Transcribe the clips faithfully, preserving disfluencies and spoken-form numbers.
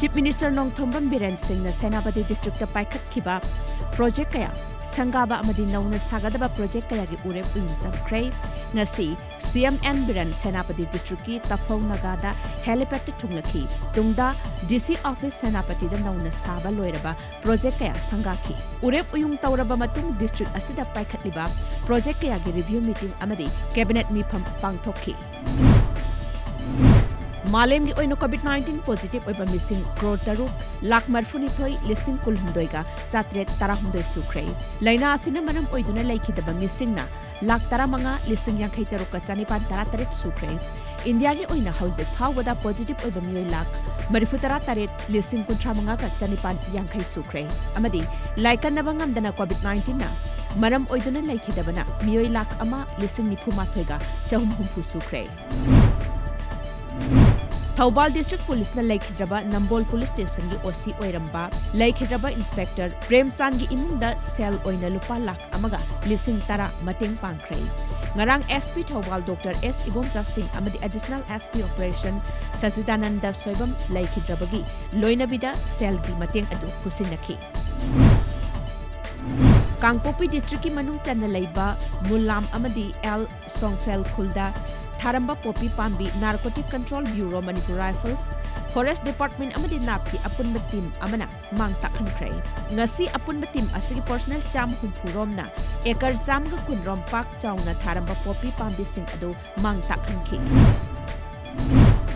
Chief Minister Nongthombam Biren ꯁꯤꯡꯅ Senapati district ꯇ ꯄꯥꯏꯈꯠꯈꯤꯕ project ꯀꯌꯥ, ꯁꯪꯒꯥꯕ ꯑꯃꯗꯤ ꯅꯧꯅ ꯁꯥꯒꯗꯕ project ꯀꯌꯥꯒꯤ ꯎꯔꯦꯞ ꯎꯌꯨꯡ ꯇꯝꯈ꯭ꯔꯦ꯫ ꯉꯁꯤ C M N Biren Senapati district ꯀꯤ ꯇꯐꯧ ꯅꯥꯒꯥꯗ helipad ꯇ ꯊꯨꯡꯂꯈꯤ꯫ ꯇꯨꯡꯗ D C office ꯁꯦꯅꯥꯄꯇꯤꯗ ꯅꯧꯅ ꯁꯥꯕ ꯂꯣꯏꯔꯕ project ꯀꯌꯥ ꯁꯪꯒꯥꯈꯤ꯫ ꯎꯔꯦꯞ ꯎꯌꯨꯡ ꯇꯧꯔꯕ ꯃꯇꯨꯡ district ꯑꯁꯤꯗ ꯄꯥꯏꯈꯠꯂꯤꯕ project ꯀꯌꯥꯒꯤ review meeting ꯑꯃꯗꯤ cabinet ꯃꯤꯐꯝ ꯄꯥꯡꯊꯣꯛꯈꯤ꯫ ꯃꯥꯂꯦꯝꯒꯤ ꯑꯣꯏꯅ COVID nineteen positive ꯑꯣꯏꯕ ꯃꯤꯁꯤꯡ crore ꯇꯔꯨꯛ ꯂꯥꯈ ꯃꯔꯤꯐꯨꯅꯤꯊꯣꯏ ꯂꯤꯁꯤꯡ ꯀꯨꯟꯍꯨꯝꯗꯣꯏꯒ ꯆꯥꯇ꯭ꯔꯦꯠ ꯇꯔꯥꯍꯨꯝꯗꯣꯏ ꯁꯨꯈ꯭ꯔꯦ꯫ ꯂꯥꯏꯅꯥ ꯑꯁꯤꯅ ꯃꯔꯝ ꯑꯣꯏꯗꯨꯅ ꯂꯩꯈꯤꯗꯕ ꯃꯤꯁꯤꯡꯅ ꯂꯥꯈ ꯇꯔꯥꯃꯉꯥ ꯂꯤꯁꯤꯡ ꯌꯥꯡꯈꯩ ꯇꯔꯨꯛꯀ ꯆꯅꯤꯄꯥꯟ ꯇꯔꯥꯇꯔꯦꯠ ꯁꯨꯈ꯭ꯔꯦ꯫ ꯏꯟꯗꯤꯌꯥꯒꯤ ꯑꯣꯏꯅ ꯍꯧꯖꯤꯛ ꯐꯥꯎꯕꯗ positive ꯑꯣꯏꯕ ꯃꯤꯑꯣꯏ ꯂꯥꯈ ꯃꯔꯤꯐꯨꯇꯔꯥ ꯇꯔꯦꯠ ꯂꯤꯁꯤꯡ ꯀꯨꯟꯊ꯭ꯔꯥ ꯃꯉꯥꯒ ꯆꯅꯤꯄꯥꯟ ꯌꯥꯡꯈꯩ ꯁꯨꯈ꯭ꯔꯦ ꯑꯃꯗꯤ ꯂꯥꯏꯀꯠꯅꯕ ꯉꯝꯗꯅ COVID nineteen ꯅ ꯃꯔꯝ ꯑꯣꯏꯗꯨꯅ ꯂꯩꯈꯤꯗꯕꯅ ꯃꯤꯑꯣꯏ ꯂꯥꯈ ꯑꯃ ꯂꯤꯁꯤꯡ ꯅꯤꯐꯨ ꯃꯥꯊꯣꯏꯒ ꯆꯍꯨꯝ ꯍꯨꯝꯐꯨ ꯁꯨꯈ꯭ꯔꯦ꯫ ꯊꯧꯕꯥꯜ district police ꯅ ꯂꯩꯈꯤꯗ꯭ꯔꯕ ꯅꯝꯕꯣꯜ police station ꯒꯤ O C ꯑꯣꯏꯔꯝꯕ ꯂꯩꯈꯤꯗ꯭ꯔꯕ inspector ꯄ꯭ꯔꯦꯝꯆꯥꯟꯒꯤ ꯏꯃꯨꯡꯗ ꯁꯦꯜ ꯑꯣꯏꯅ ꯂꯨꯄꯥ ꯂꯥꯈ ꯑꯃꯒ ꯂꯤꯁꯤꯡ ꯇꯔꯥ ꯃꯇꯦꯡ ꯄꯥꯡꯈ꯭ꯔꯦ꯫ ꯉꯔꯥꯡ S P Thoubal Doctor S Ibomcha ꯁꯤꯡ ꯑꯃꯗꯤ Additional S P Operation ꯁꯆꯤꯗꯥꯅꯟꯗ Soibam ꯂꯩꯈꯤꯗ꯭ꯔꯕꯒꯤ ꯂꯣꯏꯅꯕꯤꯗ ꯁꯦꯜꯒꯤ ꯃꯇꯦꯡ ꯑꯗꯨ ꯈꯨꯠꯁꯤꯟꯅꯈꯤ꯫ ꯀꯥꯡꯄꯣꯛꯄꯤ district ꯀꯤ ꯃꯅꯨꯡ ꯆꯟꯅ ꯂꯩꯕ ꯃꯨꯂꯥꯝ ꯑꯃꯗꯤ ꯑꯦꯜ ꯁꯣꯡꯐꯦꯜ ꯈꯨꯜꯗ ꯊꯥꯔꯝꯕ ꯄꯣꯄꯤ ꯄꯥꯝꯕꯤ Narcotic Control Bureau, Manipur Rifles, Forest Department ꯑꯃꯗꯤ napꯀꯤ ꯑꯄꯨꯟꯕ team ꯑꯃꯅ ꯃꯥꯡ ꯇꯥꯛꯍꯟꯈ꯭ꯔꯦ꯫ ꯉꯁꯤ ꯑꯄꯨꯟꯕ team ꯑꯁꯤꯒꯤ personnel ꯆꯥꯝꯃ ꯍꯨꯝꯐꯨ ꯔꯣꯝꯅ acre ꯆꯥꯝꯃꯒ ꯀꯨꯟ ꯔꯣꯝ ꯄꯥꯛ ꯆꯥꯎꯅ ꯊꯥꯔꯝꯕ ꯄꯣꯄꯤ ꯄꯥꯝꯕꯤꯁꯤꯡ ꯑꯗꯨ ꯃꯥꯡ ꯇꯥꯛꯍꯟꯈꯤ꯫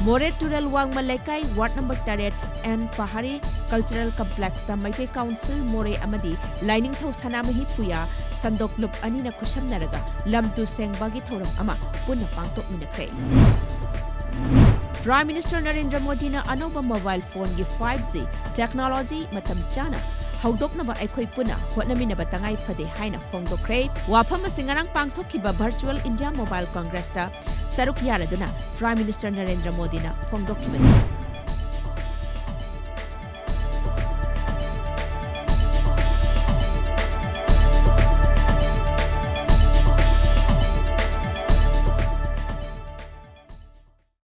ꯃꯣꯔꯦ ꯇꯨꯔꯦꯜ ꯋꯥꯡꯃ ꯂꯩꯀꯥꯏ ward number ꯇꯔꯦꯠ N ꯄꯍꯥꯔꯤ Cultural Complex ꯇ ꯃꯩꯇꯩ Council ꯃꯣꯔꯦ ꯑꯃꯗꯤ ꯂꯥꯏꯅꯤꯡꯊꯧ ꯁꯅꯥꯃꯍꯤ ꯄꯨꯌꯥ ꯁꯟꯗꯣꯛꯂꯨꯞ ꯑꯅꯤꯅ ꯈꯨꯠꯁꯝꯅꯔꯒ ꯂꯝ ꯇꯨ ꯁꯦꯡꯕꯒꯤ ꯊꯧꯔꯝ ꯑꯃ ꯄꯨꯟꯅ ꯄꯥꯡꯊꯣꯛꯃꯤꯟꯅꯈ꯭ꯔꯦ꯫ Prime Minister ꯅꯔꯦꯟꯗ꯭ꯔ ꯃꯣꯗꯤꯅ ꯑꯅꯧꯕ mobile phone ꯒꯤ five G technology ꯃꯇꯝ ꯆꯥꯅ ꯍꯧꯗꯣꯛꯅꯕ ꯑꯩꯈꯣꯏ ꯄꯨꯟꯅ ꯍꯣꯠꯅꯃꯤꯟꯅꯕ ꯇꯉꯥꯏ ꯐꯗꯦ ꯍꯥꯏꯅ ꯐꯣꯡꯗꯣꯛꯈ꯭ꯔꯦ꯫ ꯋꯥꯐꯝ ꯑꯁꯤ ꯉꯔꯥꯡ ꯄꯥꯡꯊꯣꯛꯈꯤꯕ Virtual India Mobile Congress ꯇ ꯁꯔꯨꯛ ꯌꯥꯔꯗꯨꯅ Prime Minister ꯅꯔꯦꯟꯗ꯭ꯔ ꯃꯣꯗꯤꯅ ꯐꯣꯡꯗꯣꯛꯈꯤꯕꯅꯤ꯫